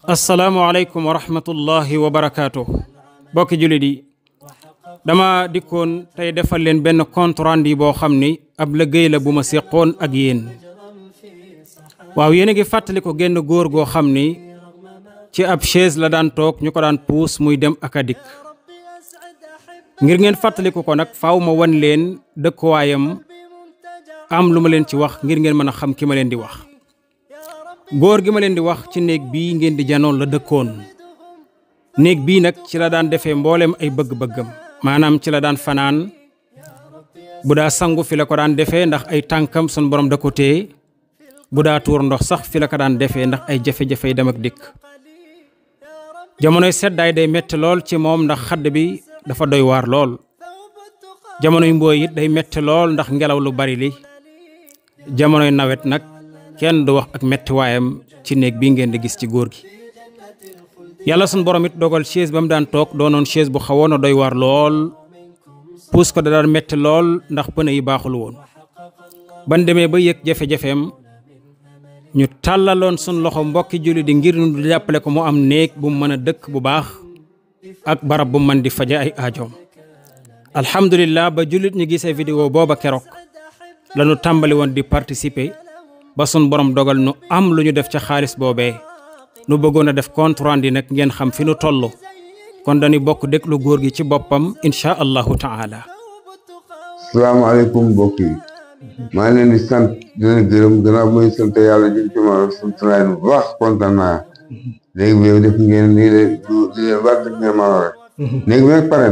asalaamaaleykum wa rahmatullahi wa barakaatu. bokki jullit yi dama dikkoon tey defal leen benn compte rendu boo xam ni ab liggéey la bu ma séqoon ak yéen. waaw yéen a ngi fàttali ko génn góor goo xam ni ci ab chaise la daan toog ñu ko daan puus muy dem ak a dikk. ngir ngeen fàttaliku ko nag faaw ma wan leen dëkkuwaayam am lu ma leen ci wax ngir ngeen mën a xam ki ma leen di wax. góor gi ma leen di wax ci néeg bii ngeen di janoon la dëkkoon. néeg bii nag ci la daan defee mboolem ay bëgg-bëggam maanaam ci la daan fanaan bu daa sangu fi la ko daan defee ndax ay tànkam sun borom da ko téye bu daa tuur ndox sax fi la ko daan defee ndax ay jafe-jafe dem ak dikk. jamonoy seddaay day metti lool ci moom ndax xadd bi dafa doy waar lool. jamonoy mbooy it day metti lool ndax ngelaw lu bari li. jamonoy nawet nag kenn du wax ak mettiwaayam ci néeg bii ngeen di gis ci góor gi. yàlla sun borom it dogal chaise ba mu daan toog doonoon chaise bu xawoon a doy waar lool puus ko da daan metti lool ndax pëne yi baaxul woon. ban demee ba yëg jafe-jafeem ñu tàllaloon sun loxo mbokki julli di ngir ñu jàppale ko mu am néeg bu mu mën a dëkk bu baax ak barab bu mën di faje ay aajoom. alhamdulillah ba jullit ñu gisee vidéo booba keroog lañu tàmbali woon di participer ba sun borom dogal nu am lu ñu def ca xaalis boobee. nu bëggoon a def compte rendu nag ngeen xam fi nu toll kon dañuy bokk déglu góor gi ci boppam insha allahu taala. salaamaaleykum mbokk yi maa ngi leen di sant di leen gërëm gannaaw mooy sant yàlla jëm ci ma sant naa leen bu baax kontaan naa léegi bi def ngeen nii leen war def ngeen ma rek léegi bi nag pare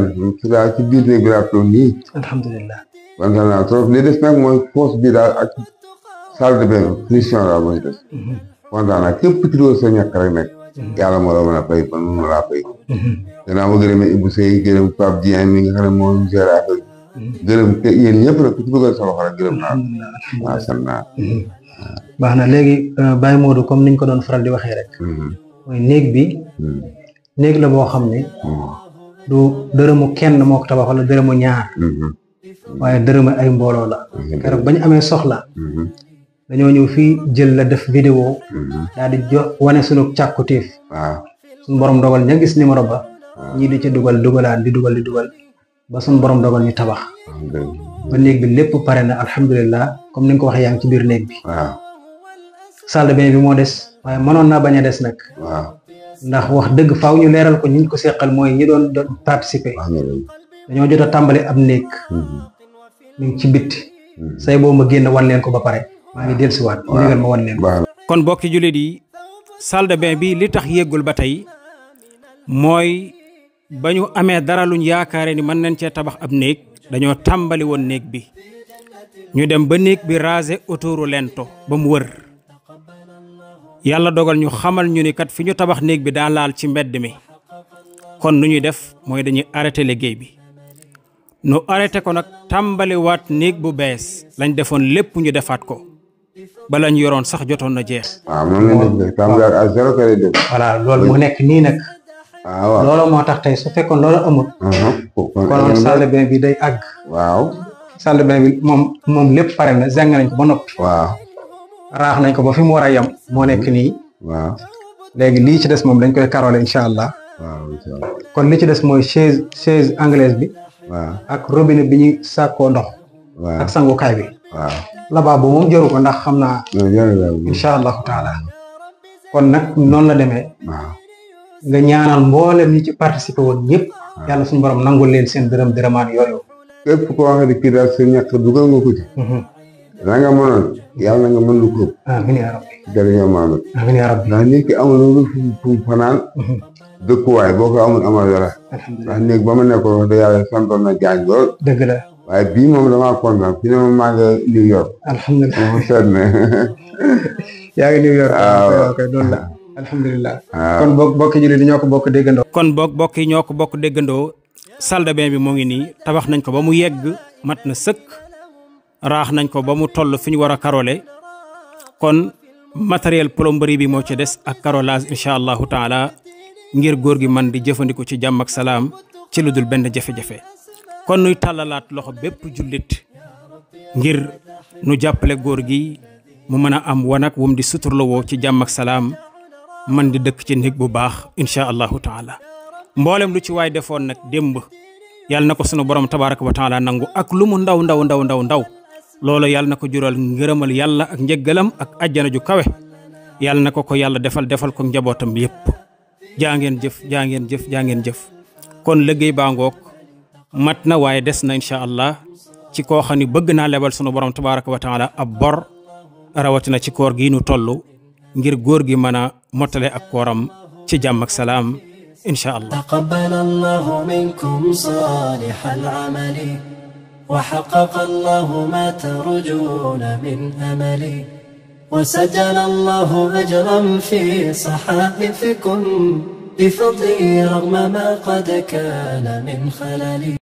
na ci biir néeg bi laa toog nii alhamdulilah kontaan naa trop li des nag mooy fosse bi daal ak salle de bain finition daal mooy des kontaan naa képp ci loolu sa ñàkk rek nag yàlla moo la mën a fay man mun ma laa fay gannaaw ma gërëmee Ibou Seye gërëm Pape Dieng mi nga xam ne moo géré affaire gërëm yéen ñëpp nag ku ci bëggal sa loxo rek gërëm naa waaw sant naa baax na léegi Baye Modou comme niñ ko doon faral di waxee rek mooy néeg bi néeg la boo xam ne du dërëmu kenn moo ko tabax wala dërëmu ñaar waaye dërëmu ay mbooloo la keroog bañ amee soxla dañoo ñëw fii jël la def vidéo daal di wane sunu càkkutéef waaw suñu borom dogal ña gis numéro ba ñii di ca dugalaat di dugal ba suñu borom dogal ñu tabax ba néeg bi lépp pare na alhamdulilah comme ni nga ko waxee yaa ngi ci biir néeg bi waaw salle de bain bi moo des waaye mënoon naa bañ a des nag waaw ndax wax dëgg faaw ñu leeral ko ñi ko seqal mooy ñi doon participer dañoo jot a tàmbali ab néeg mi ngi ci bitti say boo ma génn wan leen ko ba pare maa ngi dellusiwaat ndigal ma wan leen kon bokki jullit yi salle de bain bi li tax yéggul ba tey mooy ba ñu amee dara luñ yaakaare ni mën nañ cee tabax ab néeg dañoo tàmbali woon néeg bi ñu dem ba néeg bi raser autouru lento ba mu wër yàlla dogal ñu xamal ñu ni kat fi ñu tabax néeg bi daa laal ci mbedd mi kon nu ñuy def mooy dañuy arrêté liggéey bi nu arrêté ko nag tàmbali waat néeg bu bees lañ defoon lépp ñu defaat ko bala ñu yoroon sax jotoon na jeex. waaw moom la ñu def tàmbali à zéro kër def. voilà loolu mu nekk nii nag. waaw loolu moo tax tey su fekkoon loolu amul. kon salle de bain bi day àgg. waaw. salle de bain bi moom lépp pare na zeng nañ ko ba noppi. waaw. raax nañ ko ba fi mu war a yem. moo nekk nii. waaw. léegi lii ci des moom dañ koy karole incha allah. waaw incha allah. kon li ci des mooy chaise anglaise bi. waaw. ak robinet bi ñuy sàkkoo ndox. waaw ak sangukaay bi. waaw. lavabo moom jëru ko ndax xam naa. incha allahu taala. kon nag noonu la demee. waaw. nga ñaanal mboolem ñi ci participé woon ñëpp. yàlla suñu borom nangul leen seen dërëmaan yooyu. képp koo xam ne kii daal sa ñàkk dugal nga ko ci. la nga mënoon yàlla na nga mën lu ko. amiin yaa rabbi. jërëjëf Mamadou. amiin yaa rabbi. ndax nit ki amul lu fu fanaan. dëkkuwaay boo ko amul amal dara. ndax néeg ba ma nekkoon wax dëgg yàlla santoon na jaañ lool. dëgg la. waaye bii moom damaa kontaan fi ne ma maa ngi New York. alhamdulilah moom seet na. yaa ngi New York. waaw ok noonu la. alhamdulilah. kon bokki jullit di ñoo ko bokk déggandoo. kon bokk yi ñoo ko bokk déggandoo salle de bain bi moo ngi nii tabax nañ ko ba mu yegg mat na sëkk raax nañ ko ba mu toll fi ñu war a karole kon matériel plomberie bi moo ci des ak carrelage incha allahu taala ngir góor gi man di jëfandiku ci jàmm ak salaam ci lu dul benn jafe-jafe. kon nuy tàllalaat loxo bépp jullit ngir nu jàppale góor gi mu mën a am wanag wum di suturlawoo ci jàmm ak salaam man di dëkk ci néeg bu baax insha allahu taala mboolem lu ci waay defoon nag démb yàlla na ko sunu borom tabaraka wa taala nangu ak lu mu ndaw loolu yàlla na ko jural ngërëmal yàlla ak njëggalam ak ajjana ju kawe yàlla na ko yàlla defal ko njabootam yépp jaa ngeen jëf kon liggéey baa ngoog mat na waaye des na insha allah ci koo xam ne bëgg naa lebal sunu borom tabaraka wa taala ab bor rawatina ci koor gi nu toll ngir góor gi mën a mottale ak kooram ci jàmm ak salaam insha allah. taqabbala allahu minkum salihal amali wa haqqaqa allahu ma tarjuna min amali wa sajjala allahu ajran fi sahaifikum bifadli raghma ma qad kana min khalali.